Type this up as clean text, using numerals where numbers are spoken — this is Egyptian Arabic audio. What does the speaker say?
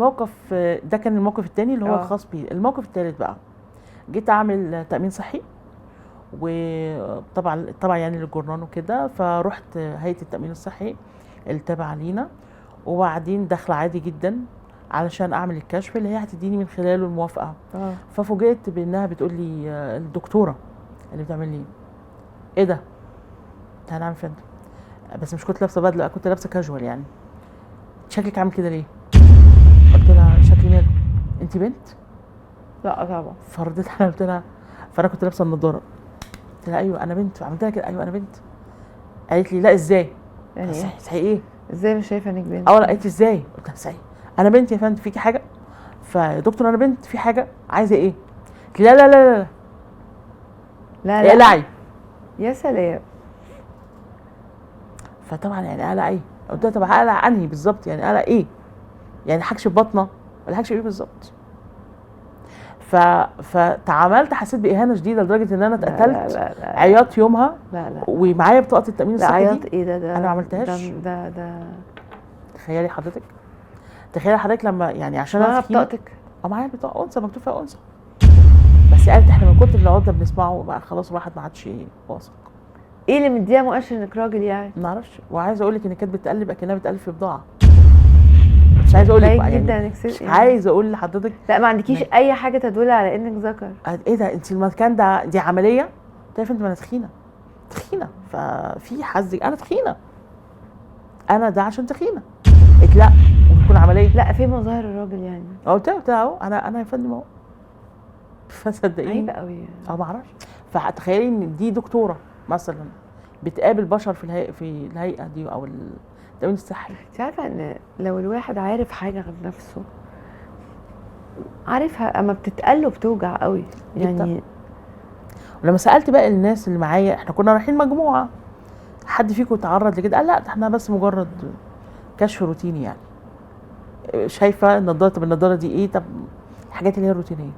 الموقف ده كان الموقف الثاني اللي هو الخاص بيه. الموقف الثالث بقى، جيت اعمل تامين صحي، وطبعا طبعا يعني للجرنان وكده، فرحت هيئة التامين الصحي التابعة لينا، وبعدين داخله عادي جدا علشان اعمل الكشف اللي هي هتديني من خلاله الموافقه. ففوجئت بانها بتقول لي، الدكتورة اللي بتعمل لي، ايه ده؟ قلت لها نعم يا فندم، بس مش كنت لابسه بدله، كنت لابسه كاجوال يعني. شكلك عامل كده ليه؟ قلت لها شكلي ماله؟ انت بنت؟ لا طبعا. فرديت عليها قلت لها، فانا كنت لابسه النضاره، قلت لها ايوه انا بنت، عملت لها كده، ايوه انا بنت. قالت لي لا ازاي؟ يعني ايه؟ صحيح صحيح ايه؟ ازاي مش شايفه انك بنت؟ اه لا، قالت لي ازاي؟ قلت لها صحيح انا بنت يا فندم، فيكي حاجة؟ فدكتور انا بنت، في حاجة؟ عايزه ايه؟ قالت لي لا لا لا لا لا لا. اقلعي. يا سلام. فطبعا يعني اقلع ايه؟ قلت لها طب هقلع انهي بالظبط؟ يعني اقلع ايه؟ يعني هكشف بطنه ولا هكشف ايه بالظبط؟ فتعاملت، حسيت باهانه شديدة لدرجة ان انا لا. اتقتلت لا لا لا. عياط يومها. لا لا. ومعايا بطاقة التامين لا الصحي عياط دي. ايه ده؟ ده أنا ما عملتهاش. ده تخيلي حضرتك، تخيلي حضرتك لما يعني عشان انا معاها تخينة. بطاقتك؟ اه معايا بطاقة انثى مكتوب فيها انثى، بس قالت احنا من كتر اللي قعدنا بنسمعه بقى خلاص الواحد ما عادش واثق. ايه اللي مديها مؤشر انك راجل يعني؟ ما اعرفش. وعايزه اقول لك ان كانت بتقلب اكنها بتقلب في بضاعه، مش عايزه اقول لك باين بقى جدا يعني انك ست مش يعني. عايزه اقول لحضرتك. لا ما عندكيش اي حاجة تدل على انك ذكر. ايه ده انت المكان ده دي عملية؟ قلت لها يا فندم انا تخينه، تخينه، ففي حز، انا تخينه، انا ده عشان تخينه. قالت لا ممكن تكون عمليه. لا في مظاهر الراجل يعني. قلت لها اهو انا يا فندم اهو. فصدقيني عيب قوي. اه ما اعرفش. فتخيلي ان دي دكتورة مثلا بتقابل بشر في الهيئة دي او التامين الصحي. انت عارفه ان لو الواحد عارف حاجة عن نفسه عارفها اما بتتقال له بتوجع قوي جدا. يعني. ولما سالت بقى الناس اللي معايا، احنا كنا رايحين مجموعة، حد فيكم اتعرض لكده؟ قال لا ده احنا بس مجرد كشف روتيني يعني، شايفه النضاره، طب النضارة دي ايه؟ طب الحاجات اللي هي الروتينية.